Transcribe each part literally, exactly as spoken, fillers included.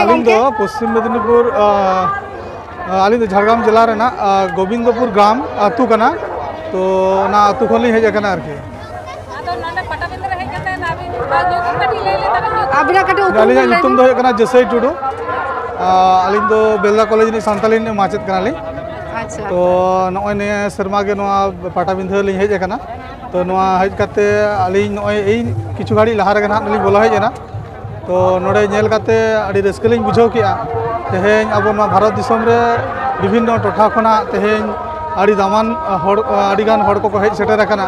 ᱟᱹᱞᱤᱧ ᱫᱚ ᱯᱚᱥᱪᱤᱢ ᱢᱮᱫᱤᱱᱤᱯᱩᱨ, ᱟᱹᱞᱤᱧ ᱫᱚ ᱡᱷᱟᱲᱜᱨᱟᱢ ᱡᱮᱞᱟ ᱨᱮᱱᱟᱜ ᱜᱳᱵᱤᱱᱫᱚᱯᱩᱨ ᱜᱨᱟᱢ ᱟᱹᱛᱩ ᱠᱟᱱᱟ᱾ ᱛᱚ ᱚᱱᱟ ᱟᱹᱛᱩ ᱠᱷᱚᱱ ᱞᱤᱧ ᱦᱮᱡ ᱟᱠᱟᱱᱟ ᱟᱨᱠᱤ᱾ ᱟᱫᱚ ᱱᱚᱰᱮ ᱯᱟᱴᱟᱵᱤᱸᱫᱷᱟᱹ ᱨᱮ ᱦᱮᱡ ᱠᱟᱛᱮ ᱟᱹᱵᱤᱱ ᱧᱩᱛᱩᱢ ᱠᱟᱹᱴᱤᱡ ᱞᱟᱹᱭ ᱞᱮ ᱛᱟᱵᱤᱱ, ᱧᱩᱛᱩᱢ᱾ ᱟᱹᱵᱤᱱᱟᱜ ᱠᱟᱹᱴᱤᱡ ᱩᱯᱨᱩᱢ ᱟᱹᱞᱤᱧᱟᱜ ᱞᱟᱹᱭ ᱧᱩᱛᱩᱢ ᱵᱤᱱ᱾ ᱫᱚ ᱦᱩᱭᱩᱜ ᱠᱟᱱᱟ ᱡᱟᱹᱥᱟᱹᱭ ᱴᱩᱰᱩ᱾ ᱟᱹᱞᱤᱧ ᱫᱚ ᱵᱮᱞᱫᱟ ᱠᱚᱞᱮᱡᱽ ᱨᱤᱱᱤᱡ ᱥᱟᱱᱛᱟᱞᱤ ᱨᱤᱱᱤᱡ ᱢᱟᱪᱮᱫ ᱠᱟᱱᱟᱞᱤᱧ᱾ ᱟᱪᱪᱷᱟ᱾ ᱛᱚ ᱱᱚᱜᱼᱚᱭ ᱱᱤᱭᱟᱹ ᱥᱮᱨᱢᱟ ᱜᱮ ᱱᱚᱣᱟ ᱯᱟᱴᱟᱵᱤᱸᱫᱷᱟᱹ ᱞᱤᱧ ᱦᱮᱡ ᱟᱠᱟᱱᱟ᱾ ᱛᱚ ᱱᱚᱣᱟ ᱦᱮᱡ ᱠᱟᱛᱮ ᱟᱹᱞᱤᱧ ᱱᱚᱜᱼᱚᱭ ᱮᱭ ᱠᱤᱪᱷᱩ ᱜᱷᱟᱹᱲᱤᱡ ᱞᱟᱦᱟ ᱨᱮᱜᱮ ᱱᱟᱦᱟᱜ ᱞᱤᱧ ᱵᱚᱞᱚ ᱦᱮᱡ ᱮᱱᱟ᱾ ᱛᱚ ᱱᱚᱰᱮ ᱧᱮᱞ ᱠᱟᱛᱮ ᱟᱹᱰᱤ ᱨᱟᱹᱥᱠᱟᱹ ᱞᱤᱧ ᱵᱩᱡᱷᱟᱹᱣ ᱠᱮᱜᱼᱟ᱾ ᱛᱮᱦᱮᱧ ᱟᱵᱚ ᱱᱚᱣᱟ ᱵᱷᱟᱨᱚᱛ ᱫᱤᱥᱚᱢ ᱨᱮ ᱵᱤᱵᱷᱤᱱᱱᱚ ᱴᱚᱴᱷᱟ ᱠᱷᱚᱱᱟᱜ ᱛᱮᱦᱮᱧ ᱟᱹᱰᱤ ᱫᱟᱢᱟᱱ ᱦᱚᱲ, ᱟᱹᱰᱤᱜᱟᱱ ᱦᱚᱲ ᱠᱚᱠᱚ ᱦᱮᱡ ᱥᱮᱴᱮᱨ ᱟᱠᱟᱱᱟ᱾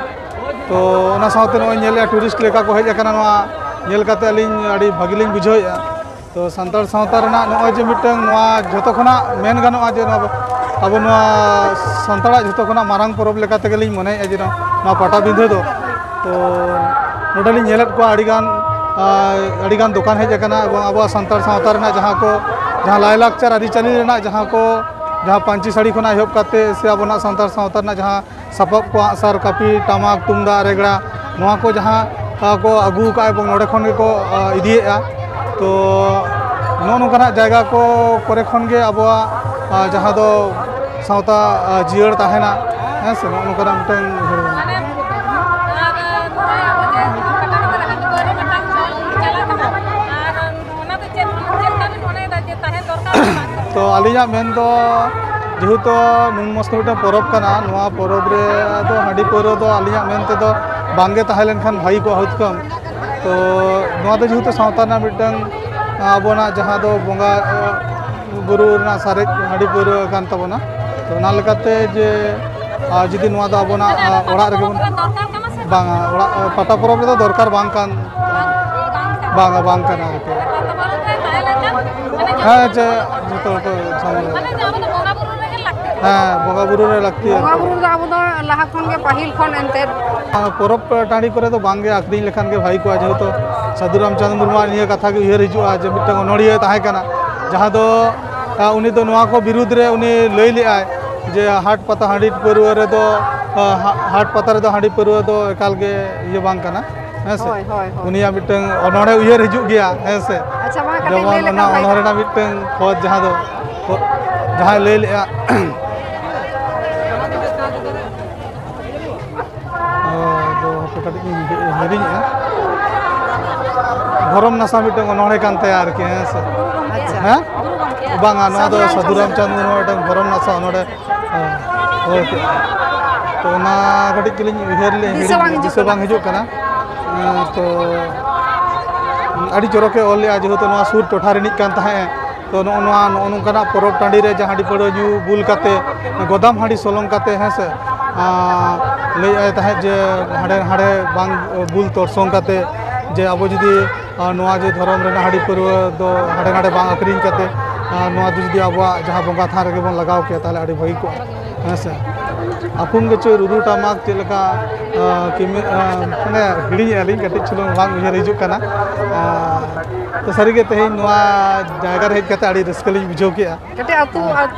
ᱛᱚ ᱚᱱᱟ ᱥᱟᱶᱛᱮ ᱱᱚᱜᱼᱚᱭ ᱧᱮᱞᱮᱜᱼᱟ ᱴᱩᱨᱤᱥᱴ ᱞᱮᱠᱟ ᱠᱚ ᱦᱮᱡ ᱟᱠᱟᱱᱟ, ᱱᱚᱣᱟ ᱧᱮᱞ ᱠᱟᱛᱮ ᱟᱹᱞᱤᱧ ᱟᱹᱰᱤ ᱵᱷᱟᱹᱜᱤ ᱞᱤᱧ ᱵᱩᱡᱷᱟᱹᱣᱮᱫᱼᱟ᱾ ᱛᱚ ᱥᱟᱱᱛᱟᱲ ᱥᱟᱶᱛᱟ ᱨᱮᱱᱟᱜ ᱱᱚᱜᱼᱚᱭ ᱡᱮ ᱢᱤᱫᱴᱟᱝ ᱱᱚᱣᱟ ᱡᱷᱚᱛᱚ ᱠᱷᱚᱱᱟᱜ ᱢᱮᱱ ᱜᱟᱱᱚᱜᱼᱟ ᱡᱮ ᱱᱚᱣᱟ ᱟᱵᱚ ᱱᱚᱣᱟ ᱥᱟᱱᱛᱟᱲᱟᱜ ᱡᱷᱚᱛᱚ ᱠᱷᱚᱱᱟᱜ ᱢᱟᱨᱟᱝ ᱯᱚᱨᱚᱵᱽ ᱞᱮᱠᱟ ᱛᱮᱜᱮᱞᱤᱧ ᱢᱚᱱᱮᱭᱮᱫᱼᱟ ᱡᱮ ᱱᱚᱣᱟ ᱯᱟᱴᱟᱵᱤᱸᱫᱷᱟᱹ ᱫᱚ᱾ ᱛᱚ ᱱᱚᱰᱮᱞᱤᱧ ᱧᱮᱞᱮᱫ ᱠᱚᱣᱟ ᱟᱹᱰᱤᱜᱟᱱ, ᱟᱨ ᱟᱹᱰᱤᱜᱟᱱ ᱫᱚᱠᱟᱱ ᱦᱮᱡ ᱟᱠᱟᱱᱟ ᱮᱵᱚᱝ ᱟᱵᱚᱣᱟᱜ ᱥᱟᱱᱛᱟᱲ ᱥᱟᱶᱛᱟ ᱨᱮᱱᱟᱜ ᱡᱟᱦᱟᱸ ᱠᱚ, ᱡᱟᱦᱟᱸ ᱞᱟᱭᱼᱞᱟᱠᱪᱟᱨ ᱟᱹᱨᱤᱪᱟᱹᱞᱤ ᱨᱮᱱᱟᱜ ᱡᱟᱦᱟᱸ ᱠᱚ, ᱡᱟᱦᱟᱸ ᱯᱟᱹᱧᱪᱤ ᱥᱟᱹᱲᱤ ᱠᱷᱚᱱᱟᱜ ᱮᱦᱚᱵ ᱠᱟᱛᱮ ᱥᱮ ᱟᱵᱚᱱᱟᱜ ᱥᱟᱱᱛᱟᱲ ᱥᱟᱶᱛᱟ ᱨᱮᱱᱟᱜ ᱡᱟᱦᱟᱸ ᱥᱟᱯᱟᱵ ᱠᱚ, ᱟᱜᱼᱥᱟᱨ, ᱠᱟᱹᱯᱤ, ᱴᱟᱢᱟᱠ, ᱛᱩᱢᱫᱟᱜ, ᱨᱮᱜᱽᱲᱟ, ᱱᱚᱣᱟ ᱠᱚ ᱡᱟᱦᱟᱸ, ᱟ, ᱠᱚ ᱟᱹᱜᱩ ᱟᱠᱟᱫᱼᱟ ᱮᱵᱚᱝ ᱱᱚᱰᱮ ᱠᱷᱚᱱ ᱜᱮᱠᱚ, ᱟ, ᱤᱫᱤᱭᱮᱫᱼᱟ᱾ ᱛᱚ ᱱᱚᱜᱼᱚ ᱱᱚᱝᱠᱟᱱᱟᱜ ᱡᱟᱭᱜᱟ ᱠᱚ ᱠᱚᱨᱮ ᱠᱷᱚᱱ ᱜᱮ ᱟᱵᱚᱣᱟᱜ, ᱟ, ᱡᱟᱦᱟᱸ ᱫᱚ ᱥᱟᱶᱛᱟ, ᱟ, ᱡᱤᱭᱟᱹᱲ ᱛᱟᱦᱮᱱᱟ, ᱦᱮᱸ ᱥᱮ, ᱱᱚᱜᱼᱚ ᱱᱚᱝᱠᱟᱱᱟᱜ ᱢᱤᱫᱴᱟᱝ ᱩᱭᱦᱟᱹᱨ ᱢᱮᱱᱟᱜᱼᱟ᱾ ᱚᱱᱟ ᱫᱚ ᱪᱮᱫ, ᱪᱮᱫ ᱞᱮᱠᱟ ᱵᱤᱱ ᱢᱚᱱᱮᱭᱮᱫᱟ ᱡᱮ ᱛᱟᱦᱮᱸ ᱫᱚᱨᱠᱟᱨ ᱥᱮ ᱵᱟᱝ ᱫᱚᱨᱠᱟᱨ? ᱛᱚ ᱟᱹᱞᱤᱧᱟᱜ ᱢᱮᱱ ᱫᱚ ᱡᱮᱦᱮᱛᱩ ᱱᱩᱱ ᱢᱟᱥ ᱫᱚ ᱢᱤᱫᱴᱟᱝ ᱯᱚᱨᱚᱵᱽ ᱠᱟᱱᱟ, ᱱᱚᱣᱟ ᱯᱚᱨᱚᱵᱽ ᱨᱮ ᱫᱚ ᱦᱟᱺᱰᱤ ᱯᱟᱹᱣᱨᱟᱹ ᱫᱚ ᱟᱹᱞᱤᱧᱟᱜ ᱢᱮᱱ ᱛᱮᱫᱚ ᱵᱟᱝ ᱜᱮ ᱛᱟᱦᱮᱸ ᱞᱮᱱᱠᱷᱟᱱ ᱵᱷᱟᱹᱜᱤ ᱠᱚᱜᱼᱟ ᱦᱩᱛᱠᱟᱹᱢ᱾ ᱛᱚ ᱱᱚᱣᱟ ᱫᱚ ᱡᱮᱦᱮᱛᱩ ᱥᱟᱶᱛᱟ ᱨᱮᱱᱟᱜ ᱢᱤᱫᱴᱟᱝ ᱟᱵᱚᱱᱟᱜ ᱡᱟᱦᱟᱸ ᱫᱚ ᱵᱚᱸᱜᱟ, ᱵᱩᱨᱩ ᱨᱮᱱᱟᱜ ᱥᱟᱨᱮᱡ ᱦᱟᱺᱰᱤ ᱯᱟᱹᱣᱨᱟᱹ ᱠᱟᱱ ᱛᱟᱵᱚᱱᱟ᱾ ᱛᱚ ᱚᱱᱟ ᱞᱮᱠᱟᱛᱮ ᱡᱮ, ᱟᱨ ᱡᱩᱫᱤ ᱱᱚᱣᱟ ᱫᱚ ᱟᱵᱚᱱᱟᱜ, ᱟᱨ, ᱚᱲᱟᱜ ᱨᱮᱜᱮ ᱵᱚᱱ ᱫᱚᱨᱠᱟᱨ ᱠᱟᱱᱟ ᱥᱮ ᱵᱟᱝᱟ, ᱚᱲᱟᱜ, ᱯᱟᱛᱟ ᱯᱚᱨᱚᱵᱽ ᱨᱮᱫᱚ ᱫᱚᱨᱠᱟᱨ ᱵᱟᱝ ᱠᱟᱱ, ᱵᱟᱝ, ᱵᱟᱝ ᱠᱟᱱᱟ᱾ ᱵᱟᱝᱟ, ᱵᱟᱝ ᱠᱟᱱᱟ ᱟᱨᱠᱤ᱾ ᱯᱟᱛᱟ ᱯᱚᱨᱚᱵᱽ ᱨᱮ ᱛᱟᱦᱮᱸ ᱞᱮᱱᱠᱷᱟᱱ, ᱢᱟᱱᱮ, ᱦᱮᱸ, ᱡᱚᱛᱚ ᱡᱮ ᱡᱚᱛᱚ ᱦᱚᱲ ᱠᱚ ᱥᱟᱶ-, ᱢᱟᱱᱮ, ᱡᱮ ᱟᱵᱚ ᱫᱚ ᱵᱚᱸᱜᱟ ᱵᱩᱨᱩ ᱨᱮᱜᱮ ᱞᱟᱹᱠᱛᱤ᱾ ᱦᱮᱸ, ᱵᱚᱸᱜᱟ ᱵᱩᱨᱩ ᱨᱮ ᱞᱟᱹᱠᱛᱤ ᱵᱚᱸᱜᱟ ᱟᱨᱠᱤ᱾ ᱵᱩᱨᱩ ᱫᱚ ᱟᱵᱚ ᱫᱚ ᱞᱟᱦᱟ ᱠᱷᱚᱱ ᱜᱮ ᱯᱟᱹᱦᱤᱞ ᱠᱷᱚᱱ ᱮᱱᱛᱮᱫ᱾ ᱟᱨ ᱯᱚᱨᱚᱵᱽ ᱴᱟᱺᱰᱤ ᱠᱚᱨᱮ ᱫᱚ ᱵᱟᱝ ᱜᱮ ᱟᱹᱠᱷᱨᱤᱧ ᱞᱮᱠᱷᱟᱱ ᱜᱮ ᱵᱷᱟᱹᱜᱤ ᱠᱚᱜᱼᱟ, ᱡᱮᱦᱮᱛᱩ ᱥᱟᱹᱫᱷᱩ ᱨᱟᱢᱪᱟᱸᱫᱽ ᱢᱩᱨᱢᱩᱣᱟᱜ ᱱᱤᱭᱟᱹ ᱠᱟᱛᱷᱟ ᱜᱮ ᱩᱭᱦᱟᱹᱨ ᱦᱤᱡᱩᱜᱼᱟ ᱡᱮ ᱢᱤᱫᱴᱟᱝ ᱚᱱᱚᱲᱦᱤᱭᱟᱹ ᱛᱟᱦᱮᱸ ᱠᱟᱱᱟ, ᱡᱟᱦᱟᱸ ᱫᱚ, ᱟ, ᱩᱱᱤ ᱫᱚ ᱱᱚᱣᱟ ᱠᱚ ᱵᱤᱨᱩᱫᱽ ᱨᱮ ᱩᱱᱤ ᱞᱟᱹᱭ ᱞᱮᱜᱼᱟᱭ ᱡᱮ ᱦᱟᱴ ᱯᱟᱛᱟ ᱦᱟᱺᱰᱤ ᱯᱟᱹᱨᱣᱟᱹ ᱨᱮᱫᱚ, ᱟ, ᱦᱟ-, ᱦᱟᱴ ᱯᱟᱛᱟ ᱨᱮᱫᱚ ᱦᱟᱺᱰᱤ ᱯᱟᱹᱨᱣᱟᱹ ᱫᱚ ᱮᱠᱟᱞ ᱜᱮ ᱤᱭᱟᱹ ᱵᱟᱝ ᱠᱟᱱᱟ, ᱦᱮᱸ ᱥᱮ? ᱦᱳᱭ, ᱦᱳᱭ, ᱦᱳᱭ᱾ ᱩᱱᱤᱭᱟᱜ ᱢᱤᱫᱴᱟᱝ ᱚᱱᱚᱲᱦᱮ ᱩᱭᱦᱟᱹᱨ ᱦᱤᱡᱩᱜ ᱜᱮᱭᱟ, ᱦᱮᱸ ᱥᱮ? ᱟᱪᱪᱷᱟ, ᱢᱟ ᱠᱟᱹᱴᱤᱡ ᱡᱮᱢᱚᱱ ᱞᱟᱹᱭ ᱞᱮᱠᱷᱟᱱ ᱚᱱᱟ ᱵᱷᱟᱜᱮ ᱚᱱᱚᱬᱦᱮ ᱠᱚᱜᱼᱟ᱾ ᱨᱮᱱᱟᱜ ᱢᱤᱫᱴᱟᱝ ᱯᱚᱫ ᱡᱟᱦᱟᱸ ᱫᱚ ᱯᱚ-, ᱡᱟᱦᱟᱸᱭ ᱞᱟᱹᱭ ᱞᱮᱜᱼᱟ᱾ ᱚ, ᱫᱚ ᱦᱟᱯᱮ ᱠᱟᱹᱴᱤᱡ ᱤᱧ ᱦᱤ-, ᱦᱤᱲᱤᱧᱮᱜᱼᱟ᱾ ᱫᱷᱚᱨᱚᱢ ᱱᱟᱥᱟ ᱢᱤᱫᱴᱟᱝ ᱚᱱᱚᱬᱦᱮ ᱠᱟᱱ ᱛᱟᱭᱟ ᱟᱨᱠᱤ, ᱦᱮᱸ ᱥᱮ? ᱟᱪᱪᱷᱟ᱾ ᱦᱮᱸ? ᱵᱟᱝᱟ, ᱱᱚᱣᱟ ᱫᱚ ᱥᱟᱹᱫᱷᱩ ᱥᱟᱹᱫᱷᱩ ᱨᱟᱢᱪᱟᱸᱫᱽ ᱨᱟᱢᱪᱟᱸᱫᱽ ᱢᱩᱨᱢᱩ ᱢᱤᱫᱴᱟᱝ ᱫᱷᱚᱨᱚᱢ ᱱᱟᱥᱟ ᱚᱱᱚᱬᱦᱮ, ᱦᱮᱸ, ᱚᱞ ᱠᱮᱜᱼᱟ᱾ ᱛᱚ ᱚᱱᱟ ᱠᱟᱹᱴᱤᱡ ᱪᱩᱞᱩᱝ ᱩᱭᱦᱟᱹᱨ ᱞᱮ ᱫᱤᱥᱟᱹ ᱦᱤᱲᱤᱧ, ᱵᱟᱝ ᱦᱤᱡᱩᱜ ᱫᱤᱥᱟᱹ ᱠᱟᱱᱟ᱾ ᱵᱟᱝ ᱦᱤᱡᱩᱜ ᱠᱟᱱᱟ᱾ ᱦᱮᱸ, ᱛᱚ ᱟᱹᱰᱤ ᱪᱚᱨᱚᱠᱮ ᱚᱞ ᱞᱮᱜᱼᱟ, ᱡᱮᱦᱮᱛᱩ ᱱᱚᱣᱟ ᱥᱩᱨ ᱴᱚᱴᱷᱟ ᱨᱤᱱᱤᱡ ᱠᱟᱱ ᱛᱟᱦᱮᱸᱫ᱾ ᱛᱚ ᱱᱚᱜᱼᱚ ᱱᱚᱣᱟ, ᱱᱚᱜᱼᱚ ᱱᱚᱝᱠᱟᱱᱟᱜ ᱯᱚᱨᱚᱵᱽ ᱴᱟᱺᱰᱤ ᱨᱮ ᱡᱟᱦᱟᱸ ᱦᱟᱺᱰᱤ ᱯᱟᱹᱣᱨᱟᱹ ᱧᱩ ᱵᱩᱞ ᱠᱟᱛᱮ, ᱜᱚᱫᱟᱢ ᱦᱟᱺᱰᱤ ᱥᱚᱞᱚᱝ ᱠᱟᱛᱮ, ᱦᱮᱸ ᱥᱮ, ᱟᱨ ᱞᱟᱹᱭᱮᱫ ᱟᱭ ᱛᱟᱦᱮᱸᱫ ᱡᱮ ᱦᱟᱸᱰᱮ ᱦᱟᱸᱰᱮ ᱵᱟᱝ ᱵᱩᱞ ᱛᱚᱨᱥᱚᱝ ᱠᱟᱛᱮ, ᱡᱮ ᱟᱵᱚ ᱡᱩᱫᱤ, ᱟᱨ ᱱᱚᱣᱟ ᱡᱮ ᱫᱷᱚᱨᱚᱢ ᱨᱮᱱᱟᱜ ᱦᱟᱺᱰᱤ ᱯᱟᱹᱣᱨᱟᱹ ᱫᱚ ᱦᱟᱸᱰᱮ ᱱᱟᱰᱮ ᱵᱟᱝ ᱟᱹᱠᱷᱨᱤᱧ ᱠᱟᱛᱮ, ᱟᱨ ᱱᱚᱣᱟ ᱫᱚ ᱡᱩᱫᱤ ᱟᱵᱚᱣᱟᱜ ᱡᱟᱦᱟᱸ ᱵᱚᱸᱜᱟ ᱛᱷᱟᱱ ᱨᱮᱜᱮ ᱵᱚᱱ ᱞᱟᱜᱟᱣ ᱠᱮᱭᱟ, ᱛᱟᱦᱚᱞᱮ ᱟᱹᱰᱤ ᱵᱷᱟᱹᱜᱤ ᱠᱚᱜᱼᱟ, ᱦᱮᱸ ᱥᱮ᱾ ᱟᱯᱷᱩᱢ ᱜᱮᱪᱚᱭ ᱨᱩᱨᱩ ᱴᱟᱢᱟᱠ ᱪᱮᱫ ᱞᱮᱠᱟ, ᱟᱸ, ᱠᱤᱢᱤ-, ᱟᱸ, ᱢᱟᱱᱮ ᱦᱤᱲᱤᱧᱮᱜᱼᱟ ᱞᱤᱧ, ᱠᱟᱹᱴᱤᱡ ᱪᱩᱞᱩᱝ ᱵᱟᱝ ᱩᱭᱦᱟᱹᱨ ᱦᱤᱡᱩᱜ ᱠᱟᱱᱟ᱾ ᱟᱸ, ᱛᱚ ᱥᱟᱹᱨᱤᱜᱮ ᱛᱮᱦᱮᱧ ᱱᱚᱣᱟ ᱡᱟᱭᱜᱟ ᱨᱮ ᱦᱮᱡ ᱠᱟᱛᱮ ᱟᱹᱰᱤ ᱨᱟᱹᱥᱠᱟᱹ ᱞᱤᱧ ᱵᱩᱡᱷᱟᱹᱣ ᱠᱮᱜᱼᱟ᱾ ᱠᱟᱹᱴᱤᱡ ᱟᱹᱛᱩ,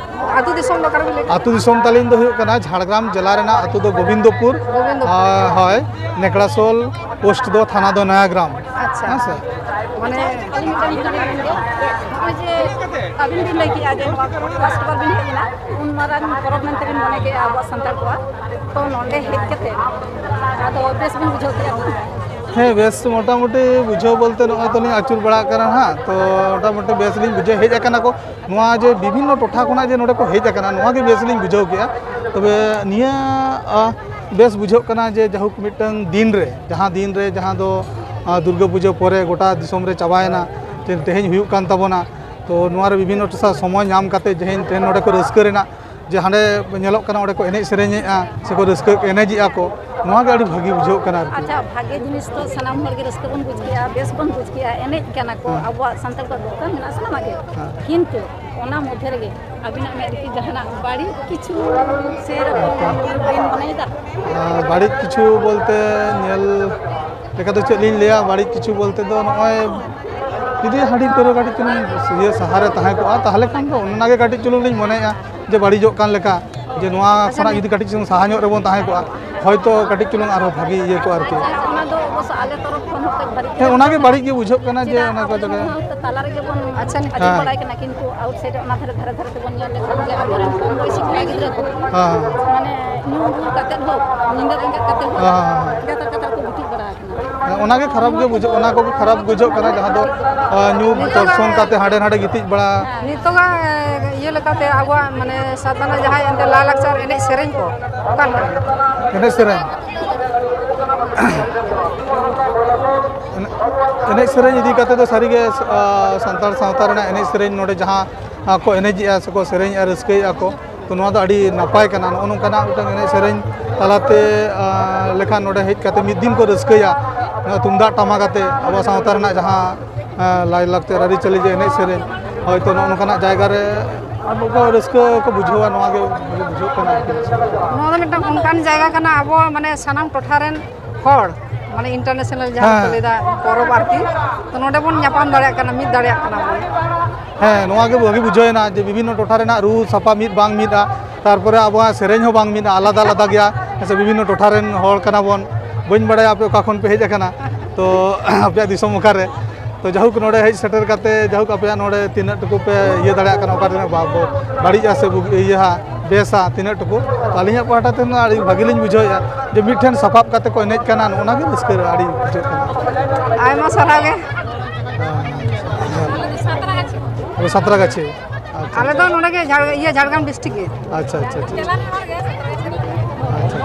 ᱟᱹᱛᱩ ᱫᱤᱥᱚᱢ ᱫᱚ ᱚᱠᱟᱨᱮ ᱵᱤᱱ ᱞᱟᱹᱭ ᱠᱮᱫᱟ? ᱟᱹᱛᱩ ᱫᱤᱥᱚᱢ ᱛᱟᱹᱞᱤᱧ ᱫᱚ ᱦᱩᱭᱩᱜ ᱠᱟᱱᱟ ᱡᱷᱟᱲᱜᱨᱟᱢ ᱡᱮᱞᱟ ᱨᱮᱱᱟᱜ ᱟᱹᱛᱩ ᱫᱚ ᱜᱳᱵᱤᱱᱫᱚᱯᱩᱨ᱾ ᱜᱳᱵᱤᱱᱫᱚᱯᱩᱨ᱾ ᱟᱸ, ᱦᱳᱭ, ᱱᱮᱠᱲᱟᱥᱳᱞ ᱯᱳᱥᱴ ᱫᱚ, ᱛᱷᱟᱱᱟ ᱫᱚ ᱱᱚᱭᱟᱜᱨᱟᱢ᱾ ᱟᱪᱪᱷᱟ᱾ ᱦᱮᱸ ᱥᱮ? ᱢᱟᱱᱮ ᱟᱹᱞᱤᱧ ᱢᱤᱫᱴᱟᱝ ᱠᱩᱠᱞᱤ ᱞᱤᱧ ᱞᱟᱹᱭᱟ, ᱱᱚᱜᱼᱚᱭ ᱡᱮ ᱟᱹᱵᱤᱱ ᱵᱤᱱ ᱞᱟᱹᱭ ᱠᱮᱜᱼᱟ ᱡᱮ ᱱᱚᱣᱟ ᱯᱷᱟᱥᱴ ᱵᱟᱨ ᱵᱤᱱ ᱦᱮᱡ ᱮᱱᱟ, ᱩᱱ ᱢᱟᱨᱟᱝ ᱯᱚᱨᱚᱵᱽ ᱢᱮᱱᱛᱮ ᱵᱤᱱ ᱢᱚᱱᱮ ᱠᱮᱜᱼᱟ ᱟᱵᱚᱣᱟᱜ ᱥᱟᱱᱛᱟᱲ ᱠᱚᱣᱟᱜ, ᱛᱚ ᱱᱚᱸᱰᱮ ᱦᱮᱡ ᱠᱟᱛᱮ ᱟᱫᱚ ᱵᱮᱥ ᱵᱤᱱ ᱵᱩᱡᱷᱟᱹᱣ ᱠᱮᱜᱼᱟ ᱛᱚ? ᱦᱮᱸ, ᱵᱮᱥ ᱢᱚᱴᱟᱢᱩᱴᱤ ᱵᱩᱡᱷᱟᱹᱣ ᱵᱚᱞᱛᱮ ᱱᱚᱜᱼᱚᱭ ᱛᱚᱞᱤᱧ ᱟᱹᱪᱩᱨ ᱵᱟᱲᱟᱜ ᱠᱟᱱᱟ ᱦᱟᱸᱜ, ᱛᱚ ᱢᱚᱴᱟᱢᱩᱴᱤ ᱵᱮᱥ ᱞᱤᱧ ᱵᱩᱡᱷᱟᱹᱣ ᱦᱮᱡ ᱟᱠᱟᱱᱟ ᱠᱚ᱾ ᱱᱚᱣᱟ ᱡᱮ ᱵᱤᱵᱷᱤᱱᱱᱚ ᱴᱚᱴᱷᱟ ᱠᱷᱚᱱᱟᱜ ᱡᱮ ᱱᱚᱰᱮ ᱠᱚ ᱦᱮᱡ ᱟᱠᱟᱱᱟ, ᱱᱚᱣᱟ ᱜᱮ ᱵᱮᱥ ᱞᱤᱧ ᱵᱩᱡᱷᱟᱹᱣ ᱠᱮᱜᱼᱟ᱾ ᱛᱚᱵᱮ ᱱᱤᱭᱟᱹ, ᱟ, ᱵᱮᱥ ᱵᱩᱡᱷᱟᱹᱜ ᱠᱟᱱᱟ ᱡᱮ ᱡᱟᱭᱦᱳᱠ ᱢᱤᱫᱴᱟᱝ ᱫᱤᱱ ᱨᱮ, ᱡᱟᱦᱟᱸ ᱫᱤᱱ ᱨᱮ, ᱡᱟᱦᱟᱸ ᱫᱚ, ᱟ, ᱫᱩᱨᱜᱟᱹ ᱯᱩᱡᱟᱹ ᱯᱚᱨᱮ ᱜᱚᱴᱟ ᱫᱤᱥᱚᱢ ᱨᱮ ᱪᱟᱵᱟᱭᱮᱱᱟ, ᱛᱮ-, ᱛᱮᱦᱮᱧ ᱦᱩᱭᱩᱜ ᱠᱟᱱ ᱛᱟᱵᱚᱱᱟ᱾ ᱛᱚ ᱱᱚᱣᱟ ᱨᱮ ᱵᱤᱵᱷᱤᱱᱱᱚ ᱴᱚᱴᱷᱟ ᱥᱚᱢᱚᱭ ᱧᱟᱢ ᱠᱟᱛᱮ ᱡᱮ ᱛᱮᱦᱮᱧ ᱱᱚᱰᱮ ᱠᱚ ᱨᱟᱹᱥᱠᱟᱹ ᱨᱮᱱᱟᱜ, ᱡᱮ ᱦᱟᱸᱰᱮ ᱧᱮᱞᱚᱜ ᱠᱟᱱᱟ ᱚᱸᱰᱮ ᱠᱚ ᱮᱱᱮᱡ ᱥᱮᱨᱮᱧᱮᱜᱼᱟ ᱥᱮᱠᱚ ᱨᱟᱹᱥᱠᱟᱹ ᱮᱱᱮᱡᱮᱜᱼᱟ ᱠᱚ, ᱱᱚᱣᱟ ᱜᱮ ᱟᱹᱰᱤ ᱵᱷᱟᱹᱜᱤ ᱵᱩᱡᱷᱟᱹᱜ ᱠᱟᱱᱟ ᱟᱨᱠᱤ᱾ ᱟᱪᱪᱷᱟ, ᱵᱷᱟᱜᱮ ᱡᱤᱱᱤᱥ ᱛᱚ ᱥᱟᱱᱟᱢ ᱦᱚᱲ ᱜᱮ ᱨᱟᱹᱥᱠᱟᱹ ᱵᱚᱱ ᱵᱩᱡᱽ ᱠᱮᱜᱼᱟ, ᱵᱮᱥ ᱵᱚᱱ ᱵᱩᱡᱽ ᱠᱮᱜᱼᱟ, ᱮᱱᱮᱡ ᱠᱟᱱᱟ ᱠᱚ, ᱦᱮᱸ᱾ ᱟᱵᱚᱣᱟᱜ ᱥᱟᱱᱛᱟᱲ ᱠᱚᱣᱟᱜ ᱫᱚᱨᱠᱟᱨ ᱢᱮᱱᱟᱜᱼᱟ ᱥᱟᱱᱟᱢᱟᱜ ᱜᱮ᱾ ᱦᱮᱸ᱾ ᱠᱤᱱᱛᱩ ᱚᱱᱟ ᱢᱚᱫᱽᱫᱷᱮ ᱨᱮᱜᱮ ᱟᱹᱵᱤᱱᱟᱜ ᱢᱮᱫ ᱨᱮ ᱠᱤ ᱡᱟᱦᱟᱱᱟᱜ ᱵᱟᱹᱲᱤᱡ ᱠᱤᱪᱷᱩ ᱥᱮᱨᱚᱠᱚᱢ ᱵᱤᱱ ᱢᱚᱱᱮᱭᱮᱫᱟ? ᱟᱨ ᱵᱟᱹᱲᱤᱡ ᱠᱤᱪᱷᱩ ᱵᱚᱞᱛᱮ ᱧᱮᱞ ᱞᱮᱠᱟ ᱫᱚ ᱪᱮᱫ ᱞᱤᱧ ᱞᱟᱹᱭᱟ, ᱵᱟᱹᱲᱤᱡ ᱠᱤᱪᱷᱩ ᱵᱚᱞᱛᱮ ᱫᱚ ᱱᱚᱜᱼᱚᱭ ᱡᱩᱫᱤ ᱦᱟᱺᱰᱤ ᱯᱟᱹᱣᱨᱟᱹ ᱠᱟᱹᱴᱤᱡ ᱪᱩᱞᱩᱝ ᱤᱭᱟᱹ ᱥᱟᱦᱟᱨᱮ ᱛᱟᱦᱮᱸ ᱠᱚᱜᱼᱟ, ᱛᱟᱦᱚᱞᱮ ᱠᱷᱟᱱ ᱫᱚ ᱚᱱᱟᱜᱮ ᱠᱟᱹᱴᱤᱡ ᱪᱩᱞᱩᱝ ᱞᱤᱧ ᱢᱚᱱᱮᱭᱟ ᱡᱮ ᱵᱟᱹᱲᱤᱡᱚᱜ ᱠᱟᱱ ᱞᱮᱠᱟ᱾ ᱡᱮ ᱱᱚᱣᱟ ᱟᱪᱪᱷᱟ, ᱠᱷᱚᱱᱟᱜ ᱡᱩᱫᱤ ᱠᱟᱹᱴᱤᱡ ᱪᱩᱞᱩᱝ ᱥᱟᱦᱟ ᱧᱚᱜ ᱨᱮᱵᱚᱱ ᱛᱟᱦᱮᱸ ᱠᱚᱜᱼᱟ, ᱦᱚᱭᱛᱳ ᱠᱟᱹᱴᱤᱡ ᱪᱩᱞᱩᱝ ᱟᱨᱦᱚᱸ ᱵᱷᱟᱜᱮ ᱤᱭᱟᱹ ᱠᱚᱜᱼᱟ ᱟᱨᱠᱤ᱾ ᱚᱱᱟ ᱫᱚ ᱚᱵᱚᱥᱥᱳ ᱟᱞᱮ ᱛᱚᱨᱚᱯ ᱠᱷᱚᱱ ᱦᱚᱸ ᱠᱟᱹᱡ ᱵᱟᱹᱲᱤᱡ ᱦᱮᱸ, ᱜᱮ ᱚᱱᱟᱜᱮ ᱵᱩᱡᱷᱟᱹᱜ ᱵᱟᱹᱲᱤᱡ ᱜᱮ ᱵᱩᱡᱷᱟᱹᱜ ᱠᱟᱱᱟ ᱡᱮ ᱪᱮᱫᱟᱜ ᱚᱱᱟ ᱠᱚ ᱟᱵᱚ ᱡᱟᱭᱜᱟ ᱱᱚᱣᱟ ᱛᱟᱞᱟ ᱨᱮᱜᱮ ᱵᱚᱱ ᱟᱪᱪᱷᱟ, ᱟᱸᱡᱚᱢ ᱦᱮᱸ᱾ ᱵᱟᱲᱟᱭ ᱠᱟᱱᱟ, ᱠᱤᱱᱛᱩ ᱟᱣᱩᱴᱥᱟᱭᱤᱰ ᱚᱱᱟ ᱫᱷᱟᱨᱮ ᱫᱷᱟᱨᱮ ᱫᱷᱟᱨᱮ ᱛᱮᱵᱚᱱ ᱧᱮᱞ ᱞᱮᱠᱷᱟᱱ ᱜᱮ ᱟᱵᱚᱨᱮᱱ ᱠᱚᱢ ᱵᱚᱭᱥᱤ ᱠᱚᱲᱟ ᱜᱤᱫᱽᱨᱟᱹ ᱠᱚ ᱦᱮᱸ, ᱦᱮᱸ᱾ ᱢᱟᱱᱮ ᱧᱩ ᱵᱩᱞ ᱠᱟᱛᱮᱫ ᱦᱳᱠ, ᱧᱤᱫᱟᱹ ᱵᱮᱸᱜᱮᱫ ᱠᱟᱛᱮᱫ ᱦᱳᱠ, ᱦᱮᱸ, ᱦᱮᱸ, ᱦᱮᱸ᱾ ᱜᱟᱛᱟᱨ ᱜᱟᱛᱟᱨ ᱠᱚ ᱜᱤᱛᱤᱡ ᱵᱟᱲᱟ ᱟᱠᱟᱱᱟ᱾ ᱦᱮᱸ, ᱚᱱᱟᱜᱮ ᱠᱷᱟᱨᱟᱯ ᱜᱮ ᱵᱩᱡᱷᱟᱹᱜ, ᱚᱱᱟ ᱠᱚᱜᱮ ᱠᱷᱟᱨᱟᱯ ᱵᱩᱡᱷᱟᱹᱜ ᱠᱟᱱᱟ, ᱡᱟᱦᱟᱸ ᱫᱚ, ᱟᱸ, ᱧᱩ ᱱᱤᱛᱚᱜᱟᱜ ᱫᱚᱨᱥᱚᱱ ᱠᱟᱛᱮ ᱦᱟᱸᱰᱮ ᱱᱟᱰᱮ ᱜᱤᱛᱤᱡ ᱵᱟᱲᱟ᱾ ᱱᱤᱛᱚᱜᱟᱜ ᱤᱭᱟᱹ ᱞᱮᱠᱟᱛᱮ ᱟᱵᱚᱣᱟᱜ ᱢᱟᱱᱮ ᱥᱟᱶᱛᱟ ᱨᱮᱱᱟᱜ ᱡᱟᱦᱟᱸ ᱮᱱᱛᱮ ᱞᱟᱭᱼᱞᱟᱠᱪᱟᱨ ᱮᱱᱮᱡ ᱥᱮᱨᱮᱧ ᱠᱚ ᱚᱠᱟ ᱞᱮᱠᱟ? ᱮᱱᱮᱡ ᱥᱮᱨᱮᱧ᱾ ᱮᱱᱮᱡ, ᱮᱱᱮᱡ ᱥᱮᱨᱮᱧ ᱤᱫᱤ ᱠᱟᱛᱮ ᱫᱚ ᱥᱟᱹᱨᱤᱜᱮ, ᱟᱸ, ᱥᱟᱱᱛᱟᱲ ᱥᱟᱶᱛᱟ ᱨᱮᱱᱟᱜ ᱮᱱᱮᱡ ᱥᱮᱨᱮᱧ ᱱᱚᱰᱮ ᱡᱟᱦᱟᱸ, ᱟᱸ, ᱠᱚ ᱮᱱᱮᱡᱮᱜᱼᱟ ᱥᱮᱠᱚ ᱥᱮᱨᱮᱧᱮᱜᱼᱟ, ᱨᱟᱹᱥᱠᱟᱹᱭᱮᱜᱼᱟ ᱠᱚ, ᱛᱚ ᱱᱚᱣᱟ ᱫᱚ ᱟᱹᱰᱤ ᱱᱟᱯᱟᱭ ᱠᱟᱱᱟ᱾ ᱱᱚᱜᱼᱚ ᱱᱚᱝᱠᱟᱱᱟᱜ ᱢᱤᱫᱴᱟᱝ ᱮᱱᱮᱡ ᱥᱮᱨᱮᱧ ᱛᱟᱞᱟᱛᱮ, ᱟᱸ, ᱞᱮᱠᱷᱟᱱ ᱱᱚᱰᱮ ᱦᱮᱡ ᱠᱟᱛᱮ ᱢᱤᱫ ᱫᱤᱱ ᱠᱚ ᱨᱟᱹᱥᱠᱟᱹᱭᱟ, ᱱᱚᱣᱟ ᱛᱩᱢᱫᱟᱜ ᱴᱟᱢᱟᱠ ᱟᱛᱮ ᱟᱵᱚ ᱥᱟᱶᱛᱟ ᱨᱮᱱᱟᱜ ᱡᱟᱦᱟᱸ, ᱟᱸ, ᱞᱟᱭᱼᱞᱟᱠᱪᱟᱨ ᱟᱹᱨᱤᱪᱟᱹᱞᱤ ᱡᱮ ᱮᱱᱮᱡ ᱥᱮᱨᱮᱧ, ᱦᱚᱭᱛᱳ ᱱᱚᱜᱼᱚ ᱱᱚᱝᱠᱟᱱᱟᱜ ᱡᱟᱭᱜᱟ ᱨᱮ ᱟᱵᱚ ᱠᱚ ᱨᱟᱹᱥᱠᱟᱹ ᱠᱚ ᱵᱩᱡᱷᱟᱹᱣᱟ, ᱱᱚᱣᱟ ᱜᱮ ᱵᱩᱡᱷᱟᱹᱜ ᱠᱟᱱᱟ ᱟᱨᱠᱤ᱾ ᱱᱚᱣᱟ ᱫᱚ ᱢᱤᱫᱴᱟᱝ ᱚᱱᱠᱟᱱ ᱡᱟᱭᱜᱟ ᱠᱟᱱᱟ, ᱟᱵᱚ ᱢᱟᱱᱮ ᱥᱟᱱᱟᱢ ᱴᱚᱴᱷᱟ ᱨᱮᱱ ᱦᱚᱲ, ᱢᱟᱱᱮ ᱤᱱᱴᱟᱨᱱᱮᱥᱱᱟᱞ ᱡᱟᱦᱟᱸ ᱠᱚ ᱦᱮᱸ᱾ ᱞᱟᱹᱭᱫᱟ ᱯᱚᱨᱚᱵᱽ ᱟᱨᱠᱤ, ᱛᱚ ᱱᱚᱰᱮ ᱵᱚᱱ ᱧᱟᱯᱟᱢ ᱫᱟᱲᱮᱭᱟᱜ ᱠᱟᱱᱟ, ᱢᱤᱫ ᱫᱟᱲᱮᱭᱟᱜ ᱠᱟᱱᱟ ᱵᱚᱱ᱾ ᱦᱮᱸ, ᱱᱚᱣᱟ ᱜᱮ ᱵᱷᱟᱹᱜᱤ ᱵᱩᱡᱷᱟᱹᱣ ᱮᱱᱟ ᱡᱮ ᱵᱤᱵᱷᱤᱱᱱᱚ ᱴᱚᱴᱷᱟ ᱨᱮᱱᱟᱜ ᱨᱩ ᱥᱟᱯᱷᱟ ᱢᱤᱫ ᱵᱟᱝ ᱢᱤᱫᱼᱟ, ᱛᱟᱨᱯᱚᱨᱮ ᱟᱵᱚᱣᱟᱜ ᱥᱮᱨᱮᱧ ᱦᱚᱸ ᱵᱟᱝ ᱢᱤᱫᱼᱟ, ᱟᱞᱟᱫᱟ ᱟᱞᱟᱫᱟ ᱜᱮᱭᱟ᱾ ᱦᱮᱸ ᱥᱮ, ᱵᱤᱵᱷᱤᱱᱱᱚ ᱴᱚᱴᱷᱟ ᱨᱮᱱ ᱦᱚᱲ ᱠᱟᱱᱟ ᱵᱚᱱ, ᱵᱟᱹᱧ ᱵᱟᱲᱟᱭᱟ ᱟᱯᱮ ᱚᱠᱟ ᱠᱷᱚᱱ ᱯᱮ ᱦᱮᱡ ᱟᱠᱟᱱᱟ, ᱛᱚ ᱟᱯᱮᱭᱟᱜ ᱫᱤᱥᱚᱢ ᱚᱠᱟᱨᱮ, ᱛᱚ ᱡᱟᱭᱦᱳᱠ ᱱᱚᱰᱮ ᱦᱮᱡ ᱥᱮᱴᱮᱨ ᱠᱟᱛᱮ ᱡᱟᱭᱦᱳᱠ ᱟᱯᱮᱭᱟᱜ ᱱᱚᱰᱮ ᱛᱤᱱᱟᱹᱜ ᱴᱩᱠᱩ ᱯᱮ ᱤᱭᱟᱹ ᱫᱟᱲᱮᱭᱟᱜ ᱠᱟᱱᱟ, ᱚᱠᱟ ᱨᱮᱱᱟᱜ ᱵᱟ-, ᱵᱚ-, ᱵᱟᱹᱲᱤᱡᱼᱟ ᱥᱮ ᱵᱩᱜᱤ-, ᱤᱭᱟᱹ ᱦᱟ, ᱵᱮᱥᱟ ᱛᱤᱱᱟᱹᱜ ᱴᱩᱠᱩ, ᱛᱚ ᱟᱹᱞᱤᱧᱟᱜ ᱯᱟᱦᱴᱟ ᱛᱮ ᱟᱹᱰᱤ ᱵᱷᱟᱹᱜᱤ ᱞᱤᱧ ᱵᱩᱡᱷᱟᱹᱣᱮᱫᱼᱟ ᱡᱮ ᱢᱤᱫ ᱴᱷᱮᱱ ᱥᱟᱯᱟᱵ ᱠᱟᱛᱮ ᱠᱚ ᱮᱱᱮᱡ ᱠᱟᱱᱟ, ᱱᱚᱜᱼᱚ ᱱᱟ ᱜᱮ ᱨᱟᱹᱥᱠᱟᱹ ᱟᱹᱰᱤ ᱵᱩᱡᱷᱟᱹᱜ ᱠᱟᱱᱟ᱾ ᱟᱭᱢᱟ ᱥᱟᱨᱦᱟᱣ ᱜᱮ᱾ ᱦᱮᱸ᱾ ᱥᱟᱸᱛᱨᱟᱜᱟᱪᱷᱤ᱾ ᱟᱪᱪᱷᱟ᱾ ᱟᱞᱮ ᱫᱚ ᱱᱚᱰᱮ ᱜᱮ ᱡᱷᱟᱲ-, ᱤᱭᱟᱹ ᱡᱷᱟᱲᱜᱨᱟᱢ ᱰᱤᱥᱴᱨᱤᱠᱴ ᱜᱮ᱾ ᱟᱪᱪᱷᱟ, ᱟᱪᱪᱷᱟ, ᱟᱪᱪᱷᱟ᱾ ᱟᱪᱪᱷᱟ᱾